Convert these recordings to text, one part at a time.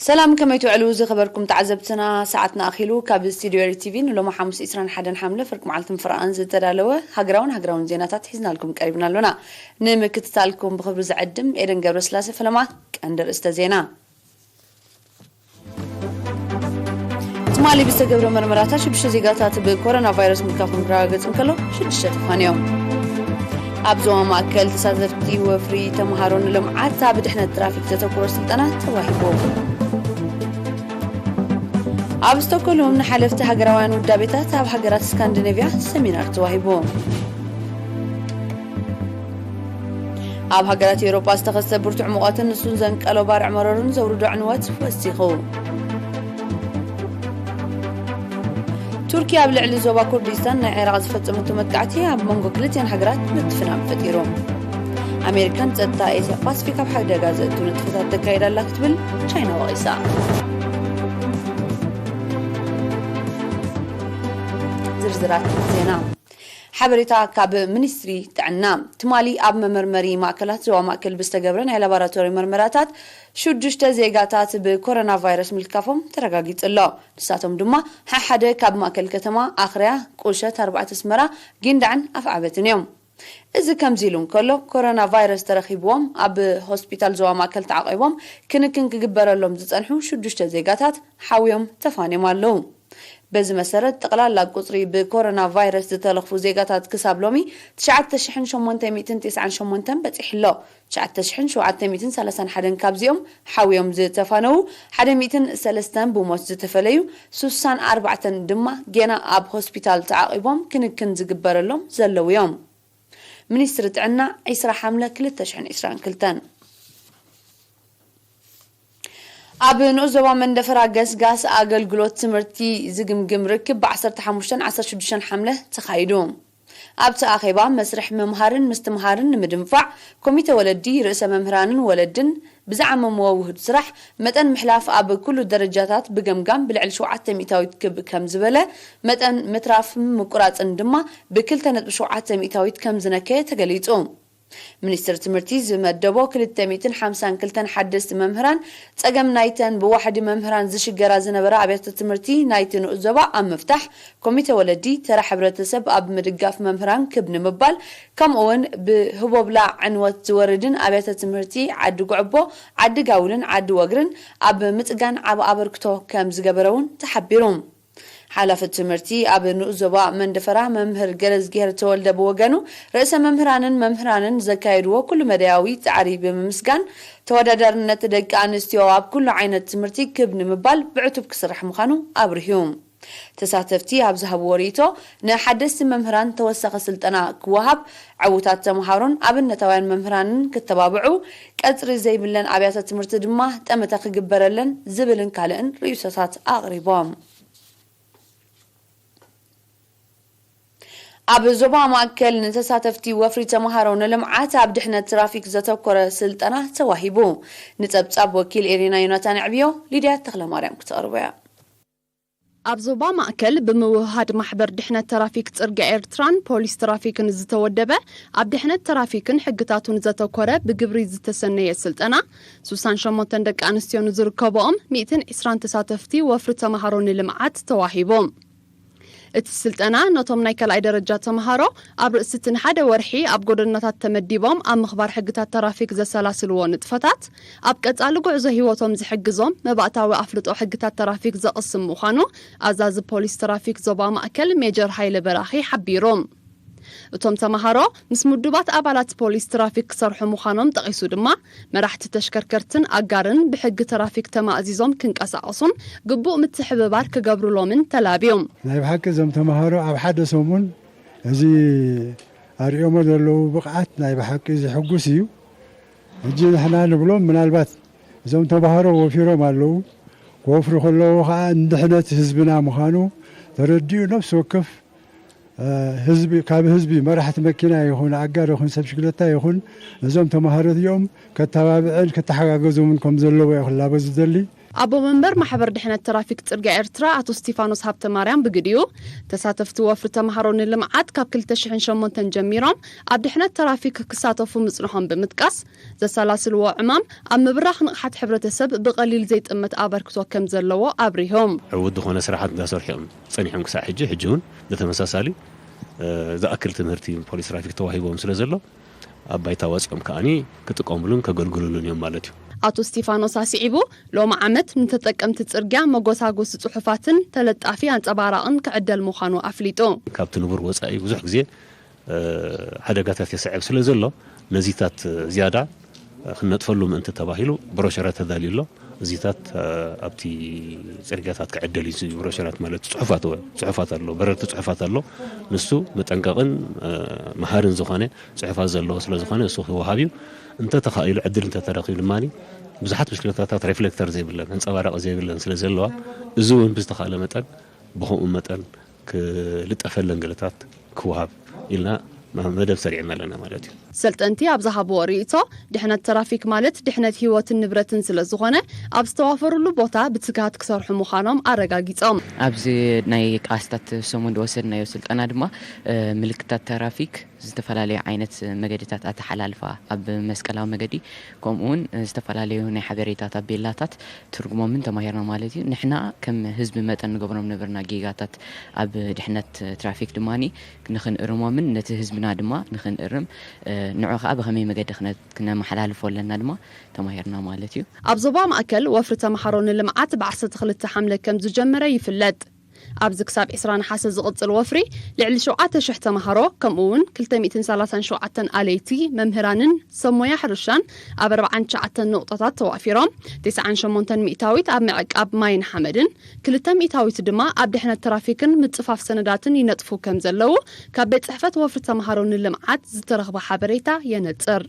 ሰላም፣ ከመይ ትውዕሉ ዝኸበርኩም ተዓዘብትና? ሰዓትና ኣኺሉ። ካብ ስቱድዮ ኤሪ ቲቪ ንሎሚ ሓሙስ ዕስራን ሓደን ሓምለ ፍርቂ መዓልትን ፍርቓን ዝተዳለወ ሃገራውን ሃገራውን ዜናታት ሒዝናልኩም ቀሪብና ኣሎና። ንምክትታልኩም ብኽብሪ ዝዕድም ኤደን ገብረስላሴ ፈለማ። ቀንዲ ርእስተ ዜና። ትማሊ ብዝተገብረ መርመራታት ሽዱሽተ ዜጋታት ብኮሮና ቫይረስ ምልካፎም ክረጋገጽ እንከሎ፣ ሽዱሽተ ተፋንዮም። ኣብ ዞባ ማእከል ተሳተፍቲ ወፍሪ ተምሃሮ ንልምዓት ኣብ ድሕነት ትራፊክ ዘተኮረ ስልጠና ተዋሂቡ። ኣብ ስቶኮልም ንሓለፍቲ ሃገራውያን ውዳቤታት ኣብ ሃገራት ስካንዲኔቭያ ሰሚናር ተዋሂቡ። ኣብ ሃገራት ኤውሮጳ ዝተኸስተ ብርቱዕ ሙቐትን ንሱን ዘንቀሎ ባርዕ መረሩን ዘውርዶ ዕንወት ወሲኹ። ቱርኪ ኣብ ልዕሊ ዞባ ኩርዲስታን ናይ ዒራቕ ዝፈጸመቶ መጥቃዕቲ ኣብ መንጎ ክልቲኣን ሃገራት ምትፍናን ፈጢሩ። ኣሜሪካን ጸጥታ ኤስያ ፓሲፊክ ኣብ ሓደጋ ዘእቱ ንጥፈታት ተካይዳ ኣላ ክትብል ቻይና ወቒሳ። ዝርዝራት ዜና። ሓበሬታ ካብ ሚኒስትሪ ጥዕና። ትማሊ ኣብ መመርመሪ ማእከላት ዞባ ማእከል ብዝተገብረ ናይ ላቦራቶሪ መርመራታት ሽዱሽተ ዜጋታት ብኮሮና ቫይረስ ምልካፎም ተረጋጊጹ ኣሎ። ንሳቶም ድማ ሓሓደ ካብ ማእከል ከተማ ኣኽርያ፣ ቁሸት፣ ኣርባዕተ ኣስመራ፣ ጊንዳዕን ኣፍዓበትን እዮም። እዚ ከምዚ ኢሉ እንከሎ፣ ኮሮና ቫይረስ ተረኺብዎም ኣብ ሆስፒታል ዞባ ማእከል ተዓቒቦም ክንክን ክግበረሎም ዝጸንሑ ሽዱሽተ ዜጋታት ሓውዮም ተፋንዮም ኣለዉ። በዚ መሰረት፣ ጠቕላላ ቁጽሪ ብኮሮና ቫይረስ ዝተለኽፉ ዜጋታት ክሳብ ሎሚ ትሽዓተ ሽሕን ሸሞንተ ሚእትን ተስዓን ሸሞንተን በጺሑ ኣሎ። ትሽዓተ ሽሕን ሸውዓተ ሚእትን ሰላሳን ሓደን ካብዚኦም ሓውዮም ዝተፋነዉ፣ ሓደ ሚእትን ሰለስተን ብሞት ዝተፈለዩ፣ ሱሳን ኣርባዕተን ድማ ጌና ኣብ ሆስፒታል ተዓቒቦም ክንክን ዝግበረሎም ዘለዉ እዮም። ሚኒስትሪ ጥዕና፣ ዕስራ ሓምለ ክልተ ሽሕን ዕስራን ክልተን። ኣብ ንኡስ ዞባ መንደፈራ ገስጋስ ኣገልግሎት ትምህርቲ ዝግምግም ርክብ ብ ዓሰርተ ሓሙሽተን ዓሰርተ ሽዱሽተን ሓምለ ተኻይዱ። ኣብቲ ኣኼባ መስርሕ ምምሃርን ምስትምሃርን ንምድንፋዕ ኮሚተ ወለዲ፣ ርእሰ መምህራንን ወለድን ብዝዓመምዎ ውሁድ ስራሕ መጠን ምሕላፍ ኣብ ኩሉ ደረጃታት ብገምጋም ብልዕሊ ሸውዓተ ሚእታዊት ክብ ከም ዝበለ፣ መጠን ምትራፍን ምቁራጽን ድማ ብክልተ ነጥቢ ሸውዓተ ሚእታዊት ከም ዝነከየ ተገሊጹ። ሚኒስትሪ ትምህርቲ ዝመደቦ ክልተ ሚእትን ሓምሳን ክልተን ሓደስቲ መምህራን፣ ጸገም ናይተን ብዋሕዲ መምህራን ዝሽገራ ዝነበራ ኣብያተ ትምህርቲ ናይቲ ንኡስ ዞባ ኣብ ምፍታሕ፣ ኮሚተ ወለዲ፣ ተራ ሕብረተሰብ ኣብ ምድጋፍ መምህራን ክብ ንምባል፣ ከምኡ'ውን ብህቦብላ ዕንወት ዝወርድን ኣብያተ ትምህርቲ ዓዲ ጉዕቦ፣ ዓዲ ጋውልን ዓዲ ወግርን ኣብ ምጽጋን ዓቢ ኣበርክቶ ከም ዝገበረ እውን ተሓቢሩ። ሓላፊ ትምህርቲ ኣብ ንኡስ ዞባ መንደፈራ መምህር ገረዝግሄር ተወልደ ብወገኑ፣ ርእሰ መምህራንን መምህራንን ዘካየድዎ ኩሉ መዳያዊ ጻዕሪ ብምምስጋን፣ ተወዳዳርነት ደቂ ኣንስትዮ ኣብ ኩሉ ዓይነት ትምህርቲ ክብ ንምባል ብዕቱብ ክስራሕ ምዃኑ ኣብሪሁ። ተሳተፍቲ ኣብ ዝሃብዎ ርእይቶ፣ ንሓደስቲ መምህራን ተወሳኺ ስልጠና ክወሃብ፣ ዕዉታት ተምሃሮን ኣብነታውያን መምህራንን ክተባብዑ፣ ቀጽሪ ዘይብለን ኣብያተ ትምህርቲ ድማ ጠመተ ክግበረለን ዝብልን ካልእን ርእይቶታት ኣቕሪቦም። ኣብ ዞባ ማእከል ንተሳተፍቲ ወፍሪ ተምሃሮ ንልምዓት ኣብ ድሕነት ትራፊክ ዘተኮረ ስልጠና ተዋሂቡ። ንጸብጻብ ወኪል ኤሪና ዮናታን ዕብዮ፣ ሊድያ ተኽለማርያም ክተቕርቦ እያ። ኣብ ዞባ ማእከል ብምውህሃድ ማሕበር ድሕነት ተራፊክ ጽርግያ ኤርትራን ፖሊስ ተራፊክን ዝተወደበ ኣብ ድሕነት ተራፊክን ሕግታቱን ዘተኮረ ብግብሪ ዝተሰነየ ስልጠና፣ ሱሳን ሸሞንተን ደቂ ኣንስትዮ ንዝርከብኦም ሚእትን ዕስራን ተሳተፍቲ ወፍሪ ተምሃሮ ንልምዓት ተዋሂቡ። እቲ ስልጠና ነቶም ናይ ካልኣይ ደረጃ ተምሃሮ ኣብ ርእሲ እቲ ንሓደ ወርሒ ኣብ ጎደናታት ተመዲቦም ኣብ ምኽባር ሕግታት ተራፊክ ዘሰላስልዎ ንጥፈታት፣ ኣብ ቀጻሊ ጉዕዞ ህይወቶም ዝሕግዞም መባእታዊ ኣፍልጦ ሕግታት ተራፊክ ዘቕስም ምዃኑ ኣዛዚ ፖሊስ ትራፊክ ዞባ ማእከል ሜጀር ሃይለ በራኺ ሓቢሩ። እቶም ተምሃሮ ምስ ምዱባት ኣባላት ፖሊስ ትራፊክ ክሰርሑ ምዃኖም ጠቒሱ ድማ፣ መራሕቲ ተሽከርከርትን ኣጋርን ብሕጊ ትራፊክ ተማእዚዞም ክንቀሳቐሱን ግቡእ ምትሕብባር ክገብሩሎምን ተላብዩ። ናይ ብሓቂ እዞም ተምሃሮ ኣብ ሓደ ሰሙን እዚ ኣርእዮሞ ዘለዉ ብቕዓት ናይ ብሓቂ ዘሕጉስ እዩ። ሕጂ ንሕና ንብሎም ምናልባት እዞም ተምሃሮ ወፊሮም ኣለዉ። ክወፍሩ ከለዉ ኸዓ ንድሕነት ህዝብና ምዃኑ ተረዲኡ ነፍሲ ወከፍ፣ እ፣ ህዝቢ፣ ካብ ህዝቢ መራሕቲ መኪና ይኹን ኣጋር ይኹን ሰብ ሽግለታ ይኹን ነዞም ተምሃሮ እዚኦም ከተባብዕን ክተሓጋገዞምን ከም ዘለዎ እየ ክላበ ዝደሊ። ኣቦ መንበር ማሕበር ድሕነት ትራፊክ ጽርግያ ኤርትራ ኣቶ ስቲፋኖስ ሃብተማርያም ብግዲኡ፣ ተሳተፍቲ ወፍሪ ተምሃሮ ንልምዓት ካብ ክልተ ሽሕን ሸሞንተን ጀሚሮም ኣብ ድሕነት ትራፊክ ክሳተፉ ምጽንሖም ብምጥቃስ፣ ዘሰላስልዎ ዕማም ኣብ ምብራኽ ንቕሓት ሕብረተሰብ ብቐሊል ዘይጥመት ኣበርክቶ ከም ዘለዎ ኣብሪሆም። ዕዉት ዝኾነ ስራሓት እንዳሰርሑ እዮም ጸኒሖም ክሳብ ሕጂ። ሕጂ እውን ብተመሳሳሊ፣ እ፣ ዝኣክል ትምህርቲ ፖሊስ ትራፊክ ተዋሂቦም ስለ ዘሎ፣ ኣብ ባይታ ወጺኦም ከኣኒ ክጥቀሙሉን ከገልግሉሉን እዮም ማለት እዩ። ኣቶ ስቲፋኖስ ኣስዒቡ፣ ሎሚ ዓመት ንተጠቀምቲ ጽርግያ መጎሳጎሲ ጽሑፋትን ተለጣፊ ኣንጸባራቕን ክዕደል ምዃኑ ኣፍሊጡ። ካብቲ ንቡር ወጻኢ ብዙሕ ግዜ፣ እ፣ ሓደጋታት የስዕብ ስለ ዘሎ፣ ነዚታት ዝያዳ ክነጥፈሉ ምእንቲ ተባሂሉ ብሮሸራ ተዳልዩ ኣሎ። እዚታት፣ እ፣ ኣብቲ ጽርግያታት ክዕደል እዩ። እዚ ብሮሸራት ማለት ጽሑፋት ወ-፣ ጽሑፋት ኣሎ፣ በረርቲ ጽሑፋት ኣሎ። ንሱ መጠንቀቕን፣ እ፣ መሃርን ዝኾነ ጽሑፋት ዘለዎ ስለ ዝኾነ፣ እሱ ክወሃብ እዩ። እንተተኻኢሉ፣ ዕድል እንተተረኺቡ ድማ፣ ብዙሓት ብሽክለታታት ሬፍሌክተር ዘይብለን፣ ኣንጸባራቒ ዘይብለን ስለ ዘለዋ፣ እዚ እውን ብዝተኻእለ መጠን፣ ብኸምኡ መጠን ክልጠፈለን ገለታት ክወሃብ ኢልና መደብ ሰሪዕና ኣለና ማለት እዩ። ሰልጠንቲ ኣብ ዝሃብዎ ርእይቶ፣ ድሕነት ትራፊክ ማለት ድሕነት ህይወትን ንብረትን ስለ ዝኾነ፣ ኣብ ዝተዋፈሩሉ ቦታ ብትግሃት ክሰርሑ ምዃኖም ኣረጋጊጾም። ኣብዚ ናይ ቃስታት ሰሙን ዝወሰድናዮ ስልጠና ድማ፣ እ፣ ምልክታት ትራፊክ፣ ዝተፈላለዩ ዓይነት መገድታት ኣተሓላልፋ፣ ኣብ መስቀላዊ መገዲ፣ ከምኡ እውን ዝተፈላለዩ ናይ ሓበሬታ ታቤላታት ትርጉሞምን ተማሂርና ማለት እዩ። ንሕና ከም ህዝቢ መጠን ንገብሮም ነበርና ጌጋታት ኣብ ድሕነት ትራፊክ ድማ ንኽንእርሞምን ነቲ ህዝብና ድማ ንኽንእርም፣ እ፣ ንዑ ከዓ ብኸመይ መገዲ ክነ-፣ ክነመሓላልፎ ኣለና ድማ ተማሂርና ማለት እዩ። ኣብ ዞባ ማእከል ወፍሪ ተምሃሮ ንልምዓት ብ ዓሰርተ ክልተ ሓምለ ከም ዝጀመረ ይፍለጥ። ኣብዚ ክሳብ ዕስራ ነሓሰ ዝቕጽል ወፍሪ፣ ልዕሊ ሸውዓተ ሽሕ ተምሃሮ፣ ከምኡ እውን ክልተ ሚእትን ሰላሳን ሸውዓተን ኣለይቲ፣ መምህራንን ሰብ ሞያ ሕርሻን ኣብ ኣርባዓን ትሽዓተን ንቑጣታት ተዋፊሮም፣ ተስዓን ሸሞንተን ሚእታዊት ኣብ ምዕቃብ ማይን ሓመድን፣ ክልተ ሚእታዊት ድማ ኣብ ድሕነት ትራፊክን ምጽፋፍ ሰነዳትን ይነጥፉ ከም ዘለዉ ካብ ቤት ጽሕፈት ወፍሪ ተምሃሮ ንልምዓት ዝተረኽበ ሓበሬታ የነጽር።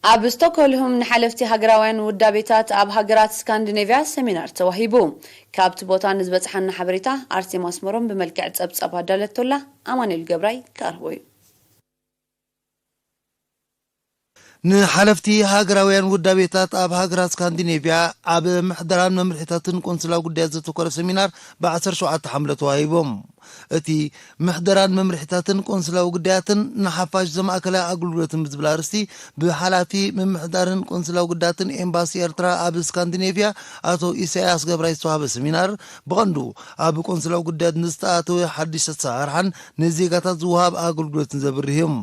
ኣብ ስቶክሆልም ንሓለፍቲ ሃገራውያን ውዳቤታት ኣብ ሃገራት ስካንዲኔቭያ ሰሚናር ተዋሂቡ። ካብቲ ቦታ ንዝበጽሓና ሓበሬታ ኣርሴማ ኣስመሮም ብመልክዕ ጸብጻብ ኣዳለቶላ፣ ኣማኑኤል ገብራይ ክቐርቦ እዩ። ንሓለፍቲ ሃገራውያን ውዳቤታት ኣብ ሃገራት ስካንዲኔቭያ ኣብ ምሕደራን መምርሒታትን ቆንስላዊ ጉዳያት ዘተኮረ ሰሚናር ብ ዓሰርተ ሸውዓተ ሓምለ ተዋሂቦም። እቲ ምሕደራን መምርሒታትን ቆንስላዊ ጉዳያትን ንሓፋሽ ዘማእከለ ኣገልግሎትን ብዝብል ኣርእስቲ ብሓላፊ ምምሕዳርን ቆንስላዊ ጉዳያትን ኤምባሲ ኤርትራ ኣብ ስካንዲኔቭያ ኣቶ ኢሳያስ ገብራይ ዝተዋህበ ሰሚናር ብቐንዱ ኣብ ቆንስላዊ ጉዳያት ንዝተኣተወ ሓድሽ ኣሰራርሓን ንዜጋታት ዝወሃብ ኣገልግሎትን ዘብርህ እዩ።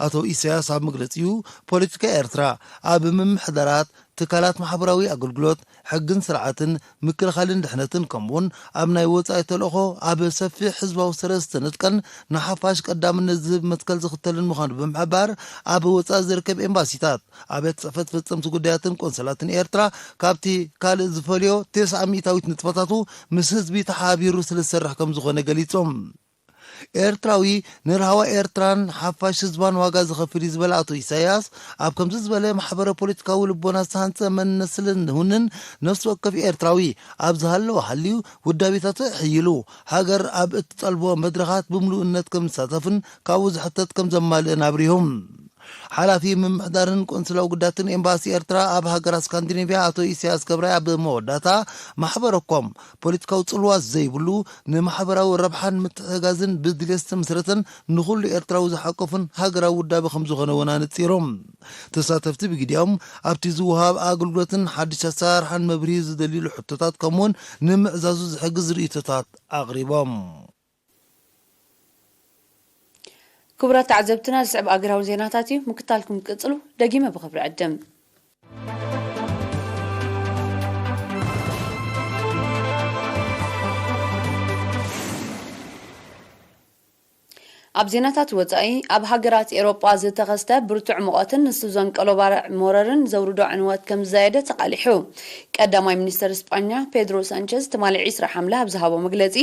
ኣቶ ኢሳያስ ኣብ መግለጺኡ፣ ፖለቲካ ኤርትራ ኣብ ምምሕዳራት፣ ትካላት ማሕበራዊ ኣገልግሎት፣ ሕግን ስርዓትን፣ ምክልኻልን ድሕነትን፣ ከምኡውን ኣብ ናይ ወጻኢ ተልእኾ ኣብ ሰፊሕ ህዝባዊ ሰረት ዝተነጥቀን ንሓፋሽ ቀዳምነት ዝህብ መትከል ዝኽተልን ምዃኑ ብምሕባር፣ ኣብ ወጻኢ ዝርከብ ኤምባሲታት፣ ኣብያተ ጽሕፈት ፈጸምቲ ጉዳያትን ቆንስላትን ኤርትራ ካብቲ ካልእ ዝፈልዮ ተስዓ ሚእታዊት ንጥፈታቱ ምስ ህዝቢ ተሓባቢሩ ስለ ዝሰርሕ ከም ዝኾነ ገሊጾም። ኤርትራዊ ንራህዋ ኤርትራን ሓፋሽ ህዝባን ዋጋ ዝኸፍል እዩ ዝበለ ኣቶ ኢሳያስ፣ ኣብ ከምዚ ዝበለ ማሕበረ ፖለቲካዊ ልቦና ዝተሃንጸ መንነት ስለ እንውንን፣ ነፍሲ ወከፍ ኤርትራዊ ኣብ ዝሃለወ ሃልዩ ውዳቤታቱ ኣሕይሉ፣ ሃገር ኣብ እትጠልቦ መድረኻት ብምሉእነት ከም ዝሳተፍን ካብኡ ዝሕተት ከም ዘማልእን ኣብሪሆም። ሓላፊ ምምሕዳርን ቆንስላዊ ጉዳያትን ኤምባሲ ኤርትራ ኣብ ሃገራት ስካንዲኔቭያ ኣቶ ኢሳያስ ገብራይ ኣብ መወዳእታ፣ ማሕበረኮም ፖለቲካዊ ጽልዋት ዘይብሉ፣ ንማሕበራዊ ረብሓን ምትሕግጋዝን ብድሌት ዝተመስረተን ንኹሉ ኤርትራዊ ዝሓቆፍን ሃገራዊ ውዳበ ከም ዝኾነ እውን ኣነጺሮም። ተሳተፍቲ ብግዲኦም ኣብቲ ዝወሃብ ኣገልግሎትን ሓድሽ ኣሰራርሓን መብርሂ ዝደልዩሉ ሕቶታት ከምኡውን ንምዕዛዙ ዝሕግዝ ርእይቶታት ኣቕሪቦም። ክቡራት ተዓዘብትና፣ ዝስዕብ ኣገራዊ ዜናታት እዩ። ምክታልኩም ቅጽሉ። ደጊመ ብኽብሪ ዕድም። ኣብ ዜናታት ወጻኢ፣ ኣብ ሃገራት ኤውሮጳ ዝተኸስተ ብርቱዕ ሙቐትን ንሱ ዘንቀሎ ባርዕ ሞረርን ዘውርዶ ዕንወት ከም ዝዛየደ ተቓሊሑ። ቀዳማይ ሚኒስተር ስጳኛ ፔድሮ ሳንቸዝ ትማሊ ዕስራ ሓምለ ኣብ ዝሃቦ መግለጺ፣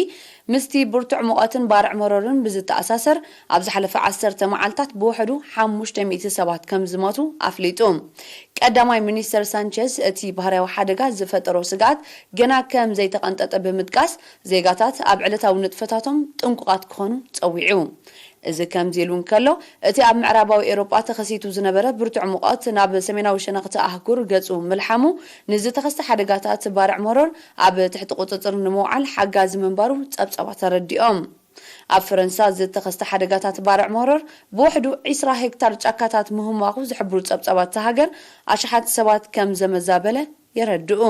ምስቲ ብርቱዕ ሙቐትን ባርዕ መረርን ብዝተኣሳሰር፣ ኣብ ዝሓለፈ ዓሰርተ መዓልታት ብውሕዱ ሓሙሽተ ሚእቲ ሰባት ከም ዝሞቱ ኣፍሊጡ። ቀዳማይ ሚኒስተር ሳንቸዝ እቲ ባህርያዊ ሓደጋ ዝፈጠሮ ስግኣት ገና ከም ዘይተቐንጠጠ ብምጥቃስ፣ ዜጋታት ኣብ ዕለታዊ ንጥፈታቶም ጥንቁቓት ክኾኑ ጸዊዑ። እዚ ከምዚ ኢሉ እንከሎ፣ እቲ ኣብ ምዕራባዊ ኤውሮጳ ተኸሲቱ ዝነበረ ብርቱዕ ሙቐት ናብ ሰሜናዊ ሸነኽቲ ኣህጉር ገጹ ምልሓሙ፣ ንዝተኸስተ ሓደጋታት ባርዕ መሮር ኣብ ትሕቲ ቁጽጽር ንምውዓል ሓጋዚ ምንባሩ ጸብጻባት ኣረዲኦም። ኣብ ፈረንሳ ዝተኸስተ ሓደጋታት ባርዕ መሮር ብውሕዱ ዒስራ ሄክታር ጫካታት ምህማኹ ዝሕብሩ ጸብጻባት እታ ሃገር፣ ኣሽሓት ሰባት ከም ዘመዛበለ የረድኡ።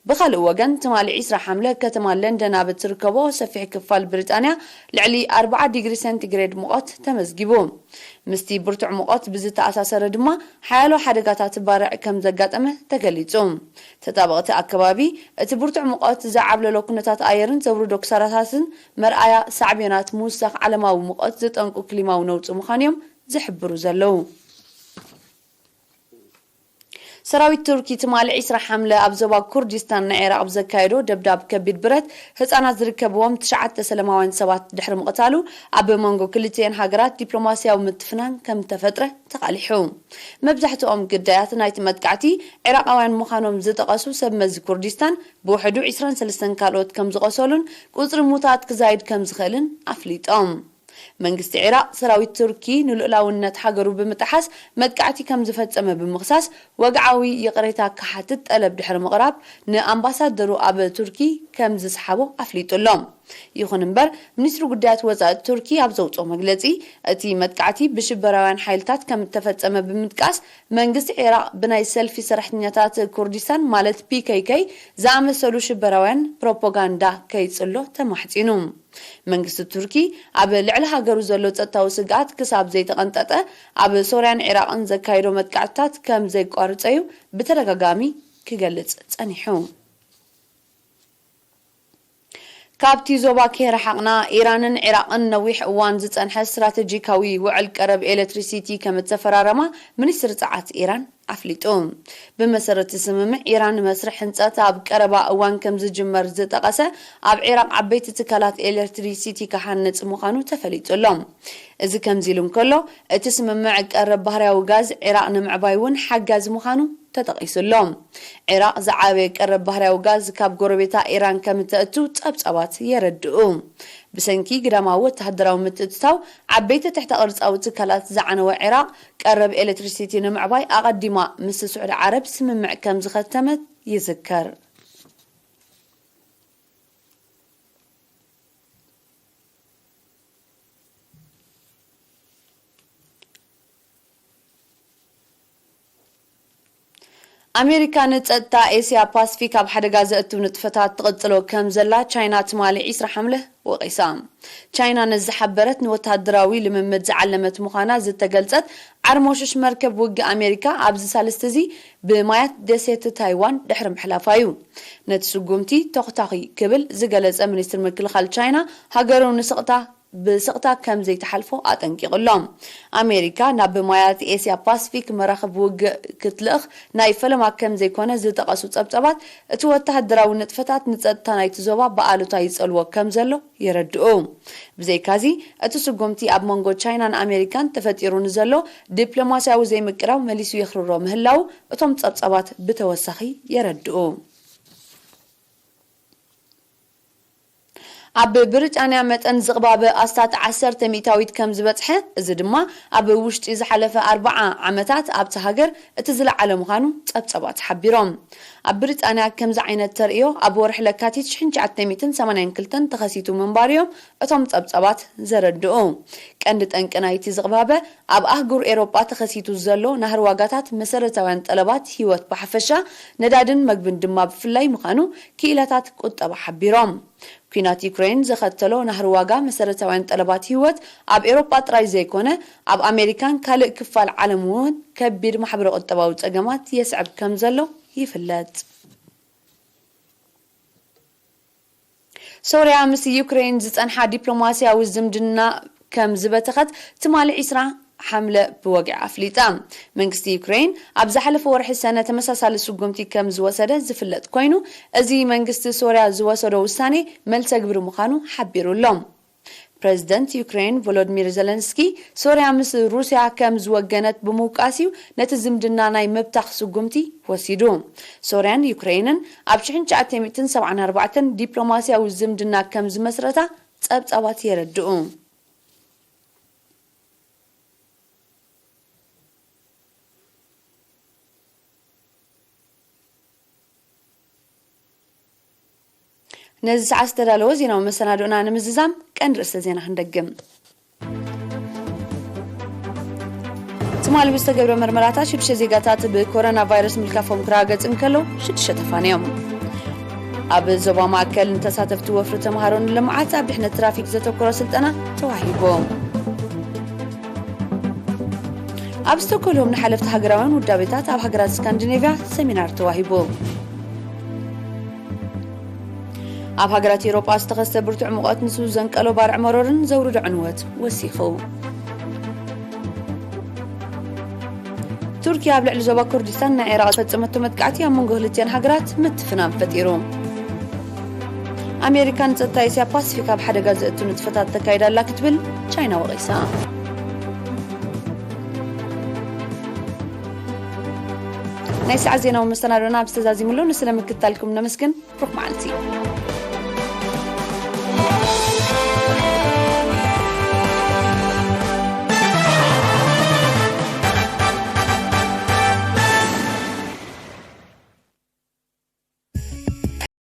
ብኻልእ ወገን፣ ትማሊ ዒስራ ሓምለ፣ ከተማ ለንደን ኣብ እትርከቦ ሰፊሕ ክፋል ብሪጣንያ ልዕሊ ኣርብዓ ዲግሪ ሴንቲግሬድ ሙቐት ተመዝጊቡ። ምስቲ ብርቱዕ ሙቐት ብዝተኣሳሰረ ድማ፣ ሓያሎ ሓደጋታት ባርዕ ከም ዘጋጠመ ተገሊጹ። ተጣበቕቲ ኣከባቢ፣ እቲ ብርቱዕ ሙቐት ዘዓብለሎ ኩነታት ኣየርን ዘውርዶ ክሳራታትን መርኣያ ሳዕቤናት ምውሳኽ ዓለማዊ ሙቐት ዝጠንቁ ክሊማዊ ነውጺ ምዃኑ እዮም ዝሕብሩ ዘለዉ። ሰራዊት ቱርኪ ትማሊ ዒስራ ሓምለ ኣብ ዞባ ኩርዲስታን ንዒራቕ ብዘካየዶ ደብዳብ ከቢድ ብረት፣ ህጻናት ዝርከብዎም ትሽዓተ ሰለማውያን ሰባት ድሕሪ ምቕታሉ፣ ኣብ መንጎ ክልቲኤን ሃገራት ዲፕሎማስያዊ ምትፍናን ከም ተፈጥረ ተቓሊሑ። መብዛሕትኦም ግዳያት ናይቲ መጥቃዕቲ ዒራቓውያን ምዃኖም ዝጠቐሱ ሰብ መዚ ኩርዲስታን፣ ብውሕዱ ዒስራን ሰለስተን ካልኦት ከም ዝቖሰሉን ቁጽሪ ሙታት ክዛይድ ከም ዝኽእልን ኣፍሊጦም። መንግስቲ ዒራቕ፣ ሰራዊት ቱርኪ ንልኡላውነት ሃገሩ ብምጥሓስ መጥቃዕቲ ከም ዝፈጸመ ብምኽሳስ፣ ወግዓዊ ይቕሬታ ክሓትት ጠለብ ድሕሪ ምቕራብ፣ ንኣምባሳደሩ ኣብ ቱርኪ ከም ዝስሓቦ ኣፍሊጡ ኣሎ። ይኹን እምበር፣ ሚኒስትሪ ጉዳያት ወጻኢ ቱርኪ ኣብ ዘውጽኦ መግለጺ፣ እቲ መጥቃዕቲ ብሽበራውያን ሓይልታት ከም እተፈጸመ ብምጥቃስ፣ መንግስቲ ዒራቕ ብናይ ሰልፊ ሰራሕተኛታት ኩርዲስታን፣ ማለት ፒ ኬ ኬ፣ ዝኣመሰሉ ሽበራውያን ፕሮፓጋንዳ ከይጽሎ ተማሕጺኑ። መንግስቲ ቱርኪ፣ ኣብ ልዕሊ ሃገሩ ዘሎ ጸጥታዊ ስግኣት ክሳብ ዘይተቐንጠጠ፣ ኣብ ሶርያን ዒራቕን ዘካየዶ መጥቃዕትታት ከም ዘይቋርጸ እዩ ብተደጋጋሚ ክገልጽ ጸኒሑ። ካብቲ ዞባ ከይረሓቕና፣ ኢራንን ዒራቕን ነዊሕ እዋን ዝጸንሐ ስትራተጂካዊ ውዕል ቀረብ ኤሌክትሪሲቲ ከም እተፈራረማ ሚኒስትሪ ጸዓት ኢራን ኣፍሊጡ። ብመሰረት እቲ ስምምዕ፣ ኢራን መስርሕ ህንጸት ኣብ ቀረባ እዋን ከም ዝጅመር ዝጠቐሰ፣ ኣብ ዒራቕ ዓበይቲ ትካላት ኤሌክትሪሲቲ ክሃንጽ ምዃኑ ተፈሊጡ ኣሎ። እዚ ከምዚ ኢሉ እንከሎ፣ እቲ ስምምዕ ቀረብ ባህርያዊ ጋዝ ዒራቕ ንምዕባይ እውን ሓጋዚ ምዃኑ ተጠቒሱ ኣሎ። ዒራቕ ዝዓበየ ቀረብ ባህርያዊ ጋዝ ካብ ጎረቤታ ኢራን ከም እተእቱ ጸብጻባት የረድኡ። ብሰንኪ ግዳማዊ ወተሃደራዊ ምትእትታው፣ ዓበይቲ ትሕተ ቅርጻዊ ትካላት ዝዓነወ ዒራቕ፣ ቀረብ ኤሌክትሪሲቲ ንምዕባይ ኣቐዲማ ምስ ስዑዲ ዓረብ ስምምዕ ከም ዝኸተመት ይዝከር። ኣሜሪካ ንጸጥታ ኤስያ ፓስፊክ ኣብ ሓደጋ ዘእቱ ንጥፈታት ትቕጽሎ ከም ዘላ ቻይና ትማሊ ዒስራ ሓምለ ወቒሳ። ቻይና ነዚ ዝሓበረት፣ ንወተሃደራዊ ልምምድ ዝዓለመት ምዃና ዝተገልጸት ዓርሞሽሽ መርከብ ውግእ ኣሜሪካ ኣብዚ ሳልስቲ እዚ ብማያት ደሴት ታይዋን ድሕሪ ምሕላፋ እዩ። ነቲ ስጉምቲ ተኹታኺ ክብል ዝገለጸ ሚኒስትር ምክልኻል ቻይና፣ ሃገሩ ንስቕታ ብስቕታ ከም ዘይትሓልፎ ኣጠንቂቑ ኣሎ። ኣሜሪካ ናብ ማያት ኤስያ ፓስፊክ መራኽብ ውግእ ክትልእኽ ናይ ፈለማ ከም ዘይኮነ ዝጠቐሱ ጸብጻባት፣ እቲ ወተሃደራዊ ንጥፈታት ንጸጥታ ናይቲ ዞባ ብኣሉታ ይጸልዎ ከም ዘሎ የረድኡ። ብዘይካዚ፣ እቲ ስጉምቲ ኣብ መንጎ ቻይናን ኣሜሪካን ተፈጢሩ ንዘሎ ዲፕሎማስያዊ ዘይምቅራብ መሊሱ የኽርሮ ምህላዉ እቶም ጸብጻባት ብተወሳኺ የረድኡ። ኣብ ብሪጣንያ መጠን ዝቕባበ ኣስታት ዓሰርተ ሚእታዊት ከም ዝበጽሐ፣ እዚ ድማ ኣብ ውሽጢ ዝሓለፈ ኣርብዓ ዓመታት ኣብቲ ሃገር እቲ ዝለዓለ ምዃኑ ጸብጻባት ሓቢሮም። ኣብ ብሪጣንያ ከምዚ ዓይነት ተርእዮ ኣብ ወርሒ ለካቲት ሽሕን ትሽዓተ ሚእትን ሰማንያን ክልተን ተኸሲቱ ምንባሩ እዮም እቶም ጸብጻባት ዘረድኡ። ቀንዲ ጠንቂ ናይቲ ዝቕባበ ኣብ ኣህጉር ኤውሮጳ ተኸሲቱ ዘሎ ናህሪ ዋጋታት መሰረታውያን ጠለባት ህይወት ብሓፈሻ፣ ነዳድን መግብን ድማ ብፍላይ ምዃኑ ክኢላታት ቁጠባ ሓቢሮም። ኲናት ዩክሬን ዘኸተሎ ናህሪ ዋጋ መሰረታውያን ጠለባት ህይወት ኣብ ኤውሮጳ ጥራይ ዘይኮነ፣ ኣብ ኣሜሪካን ካልእ ክፋል ዓለም እውን ከቢድ ማሕበረ ቁጠባዊ ጸገማት የስዕብ ከም ዘሎ ይፍለጥ። ሶርያ ምስ ዩክሬን ዝጸንሓ ዲፕሎማስያዊ ዝምድና ከም ዝበተኸት ትማሊ ዒስራ ሓምለ ብወግዒ ኣፍሊጣ። መንግስቲ ዩክሬን ኣብ ዝሓለፈ ወርሒ ሰነ ተመሳሳሊ ስጉምቲ ከም ዝወሰደ ዝፍለጥ ኮይኑ፣ እዚ መንግስቲ ሶርያ ዝወሰዶ ውሳኔ መልሰ ግብሪ ምዃኑ ሓቢሩ ኣሎ። ፕረዚደንት ዩክሬን ቮሎዲሚር ዘለንስኪ፣ ሶርያ ምስ ሩስያ ከም ዝወገነት ብምውቃስ እዩ ነቲ ዝምድና ናይ ምብታኽ ስጉምቲ ወሲዱ። ሶርያን ዩክሬንን ኣብ ሽሕን ትሽዓተ ሚእትን ሰብዓን ኣርባዕተን ዲፕሎማስያዊ ዝምድና ከም ዝመስረታ ጸብጻባት የረድኡ። ነዚ ሰዓት ዝተዳለወ ዜናዊ መሰናዶና ንምዝዛም ቀንዲ ርእሰ ዜና ክንደግም። ትማሊ ብዝተገብረ መርመራታት ሽዱሽተ ዜጋታት ብኮሮና ቫይረስ ምልካፎም ክረጋገጽ እንከሎ፣ ሽዱሽተ ተፋንዮም። ኣብ ዞባ ማእከል ንተሳተፍቲ ወፍሪ ተምሃሮ ንልምዓት ኣብ ድሕነት ትራፊክ ዘተኮረ ስልጠና ተዋሂቡ። ኣብ ስቶኮልሆም ንሓለፍቲ ሃገራውያን ውዳቤታት ኣብ ሃገራት ስካንዲኔቭያ ሰሚናር ተዋሂቡ። ኣብ ሃገራት ኤውሮጳ ዝተኸስተ ብርቱዕ ሙቐት ንሱ ዘንቀሎ ባርዕ መሮርን ዘውርዶ ዕንወት ወሲኹ። ቱርኪ ኣብ ልዕሊ ዞባ ኩርዲስታን ናይ ዒራቕ ዝፈጸመቶ መጥቃዕቲ ኣብ መንጎ ክልቲኣን ሃገራት ምትፍናን ፈጢሩ። ኣሜሪካ ንጸጥታ ኤስያ ፓሲፊክ ኣብ ሓደጋ ዘእቱ ንጥፈታት ተካይዳ ኣላ ክትብል ቻይና ወቒሳ። ናይ ሰዓት ዜናዊ መሰናዶና ኣብዚ ተዛዚሙ ኣሎ። ንስለ ምክትታልኩም ነመስግን። ሩኽ መዓልቲ።